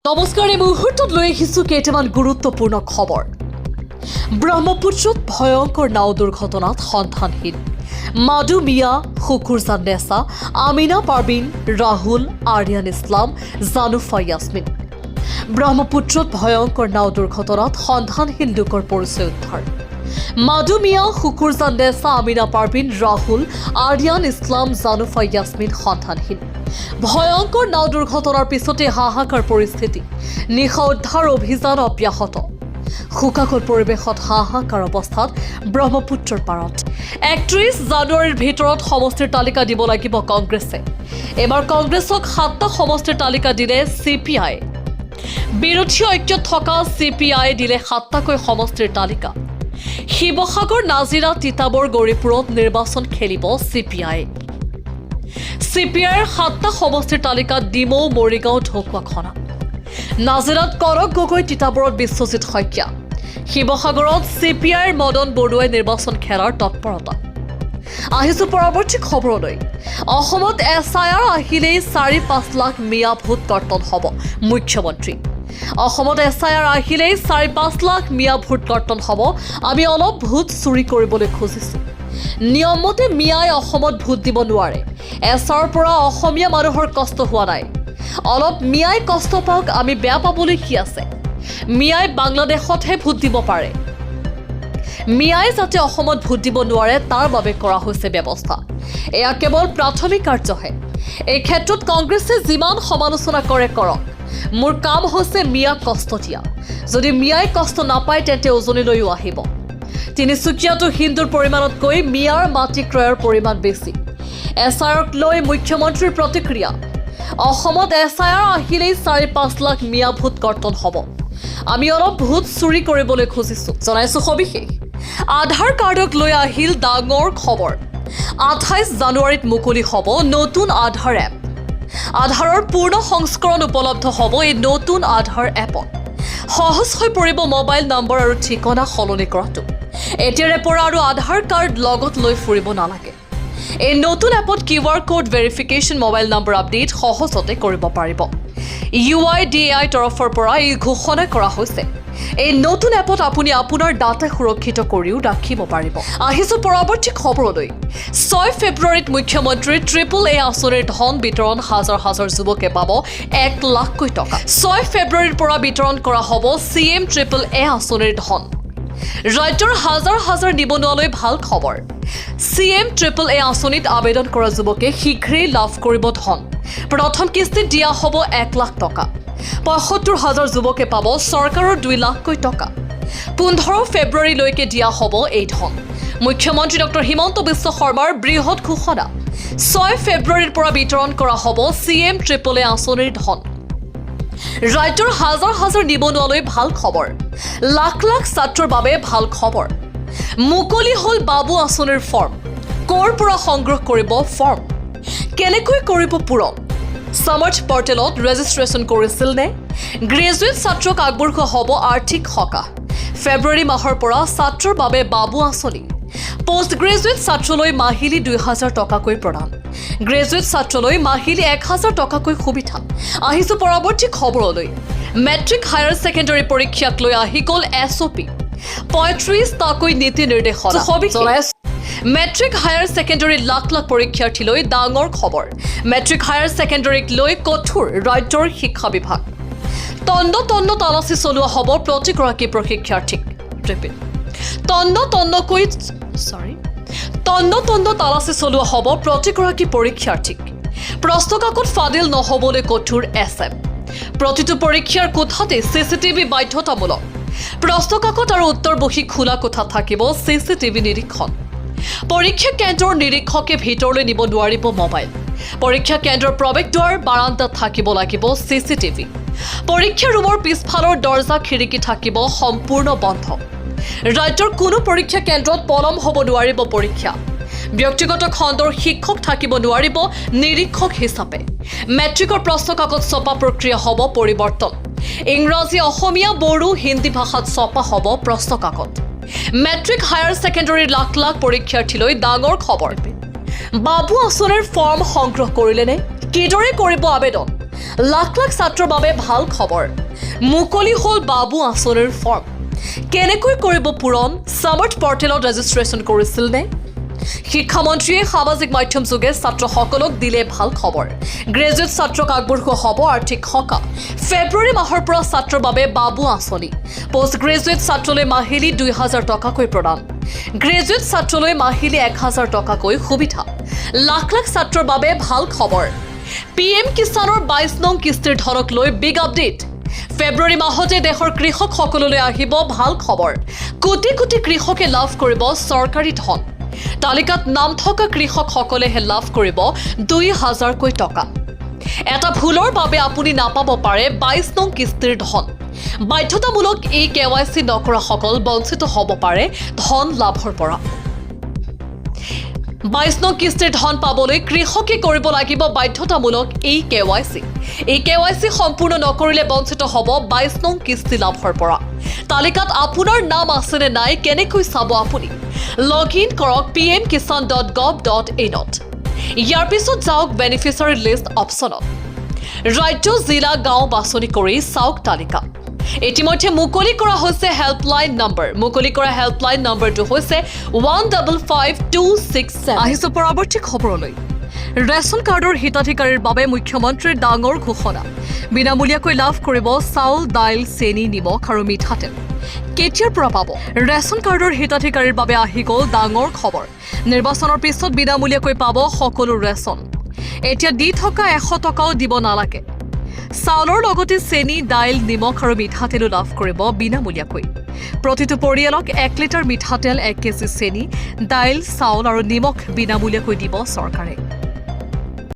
নমস্কাৰ, এই মুহূৰ্তত লৈ আহিছো কেইটামান গুৰুত্বপূৰ্ণ খবৰ। ব্ৰহ্মপুত্ৰত ভয়ংকৰ নাও দুৰ্ঘটনাত সন্ধানহীন মাদু মিয়া, শুকুৰজান নেচা, আমিনা পাৰবিন, ৰাহুল, আৰিয়ান ইছলাম, জানুফা ইয়াছমিন। ব্ৰহ্মপুত্ৰত ভয়ংকৰ নাও দুৰ্ঘটনাত সন্ধানহীন লোকৰ পৰিচয় উদ্ধাৰ। মাদু মিয়া, শুকুৰজান নেচা, আমিনা পাৰবিন, ৰাহুল, আৰিয়ান ইছলাম, জানুফা ইয়াছমিন সন্ধানহীন। ভয়ংকৰ নাও দুৰ্ঘটনাৰ পিছতে হাহাকাৰ পৰিস্থিতি। নিশা উদ্ধাৰ অভিযান অব্যাহত। শোকাকুল পৰিৱেশত হাহাকাৰ অৱস্থাত ব্ৰহ্মপুত্ৰৰ পাৰত। 31 জানুৱাৰীৰ ভিতৰত সমষ্টিৰ তালিকা দিব লাগিব কংগ্ৰেছে। এইবাৰ কংগ্ৰেছক সাতটা সমষ্টিৰ তালিকা দিলে চি পি আই। বিৰোধী ঐক্যত থকা চি পি আই দিলে সাতটাকৈ সমষ্টিৰ তালিকা। শিৱসাগৰ, নাজিৰা, তিতাবৰ, গৌৰীপুৰত নিৰ্বাচন খেলিব চি পি আই। চি পি আইৰ সাতটা সমষ্টিৰ তালিকাত ডিমৌ, মৰিগাঁও, ঢকুৱাখনা। নাজিৰাত কনক গগৈ, তিতাবৰত বিশ্বজিৎ শইকীয়া, শিৱসাগৰত চি পি আইৰ মদন বৰুৱাই নিৰ্বাচন খেলাৰ তৎপৰতা। আহিছো পৰৱৰ্তী খবৰলৈ। অসমত এছ I R আহিলেই 4-5 লাখ মিয়া ভোট কৰ্তন হ'ব, মুখ্যমন্ত্ৰী। অসমত এছ I R আহিলেই 4-5 লাখ মিয়া ভোট কৰ্তন হ'ব। আমি অলপ ভোট চুৰি কৰিবলৈ খুজিছো। নিয়মমতে মিয়াই অসমত ভোট দিব নোৱাৰে। এছ আৰৰ পৰা অসমীয়া মানুহৰ কষ্ট হোৱা নাই। অলপ মিয়াই কষ্ট পাওক, আমি বেয়া পাবলৈ কি আছে? মিয়াই বাংলাদেশতহে ভোট দিব পাৰে। মিয়াই যাতে অসমত ভোট দিব নোৱাৰে, তাৰ বাবে কৰা হৈছে ব্যৱস্থা। এয়া কেৱল প্ৰাথমিক কাৰ্যহে। এই ক্ষেত্ৰত কংগ্ৰেছে যিমান সমালোচনা কৰে কৰক, মোৰ কাম হৈছে মিয়াক কষ্ট দিয়া। যদি মিয়াই কষ্ট নাপায়, তেন্তে উজনিলৈও আহিব। তিনিচুকীয়াতো হিন্দুৰ পৰিমাণতকৈ মিয়াৰ মাটি ক্ৰয়ৰ পৰিমাণ বেছি। এছ আৰক লৈ মুখ্যমন্ত্ৰীৰ প্ৰতিক্ৰিয়া। অসমত এছ I R আহিলেই 4-5 লাখ মিয়া ভোট কৰ্তন হ'ব। আমি অলপ ভোট চুৰি কৰিবলৈ খুজিছো। জনাইছো সবিশেষ। আধাৰ কাৰ্ডক লৈ আহিল ডাঙৰ খবৰ। 28 জানুৱাৰীত মুকলি হ'ব নতুন আধাৰ এপ। আধাৰৰ পূৰ্ণ সংস্কৰণ উপলব্ধ হ'ব এই নতুন আধাৰ এপত। সহজ হৈ পৰিব মোবাইল নম্বৰ আৰু ঠিকনা সলনি কৰাটো। এতিয়াৰে পৰা আৰু আধাৰ কাৰ্ড লগত লৈ ফুৰিব নালাগে। এই নতুন এপত QR code verification, mobile number update সহজতে কৰিব পাৰিব। U I D A I তৰফৰ পৰা এই ঘোষণা কৰা হৈছে। এই নতুন এপত আপুনি আপোনাৰ ডাটা সুৰক্ষিত কৰিও ৰাখিব পাৰিব। আহিছো পৰৱৰ্তী খবৰলৈ। 6 ফেব্ৰুৱাৰীত মুখ্যমন্ত্ৰীৰ ট্ৰিপল এ আঁচনিৰ ধন বিতৰণ। হাজাৰ হাজাৰ যুৱকে পাব 1 লাখকৈ টকা। 6 ফেব্ৰুৱাৰীৰ পৰা বিতৰণ কৰা হ'ব চি এম ট্ৰিপল এ আঁচনিৰ ধন। ৰাজ্যৰ হাজাৰ হাজাৰ নিবনুৱালৈ ভাল খবৰ। চি এম ট্ৰিপল এ আঁচনিত আবেদন কৰা যুৱকে শীঘ্ৰেই লাভ কৰিব ধন। প্ৰথম কিস্তিত দিয়া হ'ব 1 লাখ টকা। 75 হাজাৰ যুৱকে পাব চৰকাৰৰ 2 লাখকৈ টকা। 15 ফেব্ৰুৱাৰীলৈকে দিয়া হ'ব এই ধন। মুখ্যমন্ত্ৰী ডক্টৰ হিমন্ত বিশ্ব শৰ্মাৰ বৃহৎ ঘোষণা। 6 ফেব্ৰুৱাৰীৰ পৰা বিতৰণ কৰা হ'ব চি এম ট্ৰিপল এ আঁচনিৰ ধন। ৰাজ্যৰ হাজাৰ হাজাৰ নিবনুৱালৈ ভাল খবৰ। লাখ লাখ ছাত্ৰৰ বাবে ভাল খবৰ। মুকলি হ'ল বাবু আঁচনিৰ ফৰ্ম। ক'ৰ পৰা সংগ্ৰহ কৰিব ফৰ্ম, কেনেকৈ কৰিব পূৰণ? সামৰ্থ পৰ্টেলত ৰেজিষ্ট্ৰেশ্যন কৰিছিল নে? গ্ৰেজুৱেট ছাত্ৰক আগবঢ়োৱা হ'ব আৰ্থিক সকাহ। ফেব্ৰুৱাৰী মাহৰ পৰা ছাত্ৰৰ বাবে বাবু আঁচনি। পষ্ট গ্ৰেজুৱেট ছাত্ৰলৈ মাহিলী 2000 টকাকৈ প্ৰদান। গ্ৰেজুৱেট ছাত্ৰলৈ মাহিলী 1000 টকাকৈ সুবিধা। আহিছো পৰৱৰ্তী খবৰলৈ। মেট্ৰিক, হায়াৰ ছেকেণ্ডাৰী পৰীক্ষাক লৈ আহি গ'ল এছ অ' পি। 35টাকৈ নীতি নিৰ্দেশনা জনাই। Matric, higher secondary lakh lakh পৰীক্ষাৰ্থীলৈ ডাঙৰ খবৰ। মেট্ৰিক, হায়াৰ ছেকেণ্ডাৰীক লৈ কঠোৰ ৰাজ্যৰ শিক্ষা বিভাগ। তন্ন তন্ন তালাচী চলোৱা হ'ব প্ৰতিগৰাকী প্ৰশিক্ষাৰ্থীক। ৰিপিট। তন্ন তন্নকৈ, চৰি, তন্ন তন্ন তালাচী চলোৱা হ'ব প্ৰতিগৰাকী পৰীক্ষাৰ্থীক। প্ৰশ্নকাকত ফাদিল নহ'বলৈ কঠোৰ এছ এম। প্ৰতিটো পৰীক্ষাৰ কোঠাতে চি চি টিভি বাধ্যতামূলক। প্ৰশ্নকাকত আৰু উত্তৰ বহী খোলা কোঠাত থাকিব চি চি টিভি নিৰীক্ষণ। পৰীক্ষা কেন্দ্ৰৰ নিৰীক্ষকে ভিতৰলৈ নিব নোৱাৰিব মোবাইল। পৰীক্ষা কেন্দ্ৰৰ প্ৰৱেশদ্বাৰ, বাৰান্দাত থাকিব লাগিব চি চি টিভি। পৰীক্ষা ৰুমৰ পিছফালৰ দৰ্জা, খিৰিকী থাকিব সম্পূৰ্ণ বন্ধ। ৰাজ্যৰ কোনো পৰীক্ষা কেন্দ্ৰত পলম হ'ব নোৱাৰিব পৰীক্ষা। ব্যক্তিগত খণ্ডৰ শিক্ষক থাকিব নোৱাৰিব নিৰীক্ষক হিচাপে। মেট্ৰিকৰ প্ৰশ্নকাকত ছপা প্ৰক্ৰিয়া হ'ব পৰিৱৰ্তন। ইংৰাজী, অসমীয়া, বড়ো, হিন্দী ভাষাত ছপা হ'ব প্ৰশ্নকাকত। মেট্ৰিক, হায়াৰ ছেকেণ্ডাৰীৰ লাখ লাখ পৰীক্ষাৰ্থীলৈ ডাঙৰ খবৰ। বাবু আঁচনিৰ ফৰ্ম সংগ্ৰহ কৰিলেনে? কিদৰে কৰিব আবেদন? লাখ লাখ ছাত্ৰৰ বাবে ভাল খবৰ। মুকলি হ'ল বাবু আঁচনিৰ ফৰ্ম। কেনেকৈ কৰিব পূৰণ? সামৰ্থ পৰ্টেলত ৰেজিষ্ট্ৰেশ্যন কৰিছিল নে? শিক্ষামন্ত্ৰীয়ে সামাজিক মাধ্যমযোগে ছাত্ৰসকলক দিলে ভাল খবৰ। গ্ৰেজুৱেট ছাত্ৰক আগবঢ়োৱা হ'ব আৰ্থিক সকাহ। ফেব্ৰুৱাৰী মাহৰ পৰা ছাত্ৰৰ বাবে বাবু আঁচনি। পষ্ট গ্ৰেজুৱেট ছাত্ৰলৈ মাহিলী 2000 টকাকৈ প্ৰদান। গ্ৰেজুৱেট ছাত্ৰলৈ মাহিলী 1000 টকাকৈ সুবিধা। লাখ লাখ ছাত্ৰৰ বাবে ভাল খবৰ। পিএম কিষাণৰ 22 নং কিস্তিৰ ধনক লৈ বিগ আপডেট। ফেব্ৰুৱাৰী মাহতে দেশৰ কৃষকসকললৈ আহিব ভাল খবৰ। কোটি কোটি কৃষকে লাভ কৰিব চৰকাৰী ধন। তালিকাত নাম থকা কৃষকসকলেহে লাভ কৰিব 2000কৈ টকা। এটা ভুলৰ বাবে আপুনি নাপাব পাৰে 22 নং কিস্তিৰ ধন। বাধ্যতামূলক এই কেৱাইচি নকৰাসকল বঞ্চিত হ'ব পাৰে ধন লাভৰ পৰা। 22 নং কিস্তিৰ ধন পাবলৈ কৃষকে কৰিব লাগিব বাধ্যতামূলক এই কেৱাইচি। এই কেৱাইচি সম্পূৰ্ণ নকৰিলে বঞ্চিত হ'ব 22 নং কিস্তি লাভৰ পৰা। তালিকাত আপোনাৰ নাম আছেনে নাই কেনেকৈ চাব আপুনি? লগ ইন কৰক pmkisan.gov.inত। ইয়াৰ পিছত যাওক বেনিফিচিয়াৰী লিষ্ট অপশ্যনত। ৰাজ্য, জিলা, গাঁও বাছনি কৰি চাওক তালিকা। ইতিমধ্যে মুকলি কৰা হৈছে হেল্পলাইন নম্বৰ। মুকলি কৰা হেল্পলাইন নম্বৰটো হৈছে 155267। আহিছো পৰৱৰ্তী খবৰলৈ। ৰেচন কাৰ্ডৰ হিতাধিকাৰীৰ বাবে মুখ্যমন্ত্ৰীৰ ডাঙৰ ঘোষণা। বিনামূলীয়াকৈ লাভ কৰিব চাউল, দাইল, চেনি, নিমখ আৰু মিঠাতেল। কেতিয়াৰ পৰা পাব? ৰেচন কাৰ্ডৰ হিতাধিকাৰীৰ বাবে আহি গ'ল ডাঙৰ খবৰ। নিৰ্বাচনৰ পিছত বিনামূলীয়াকৈ পাব সকলো ৰেচন। এতিয়া দি থকা 100 টকাও দিব নালাগে। চাউলৰ লগতে চেনি, দাইল, নিমখ আৰু মিঠাতেলো লাভ কৰিব বিনামূলীয়াকৈ। প্ৰতিটো পৰিয়ালক 1 লিটাৰ মিঠাতেল, 1 কেজি চেনি, দাইল, চাউল আৰু নিমখ বিনামূলীয়াকৈ দিব চৰকাৰে।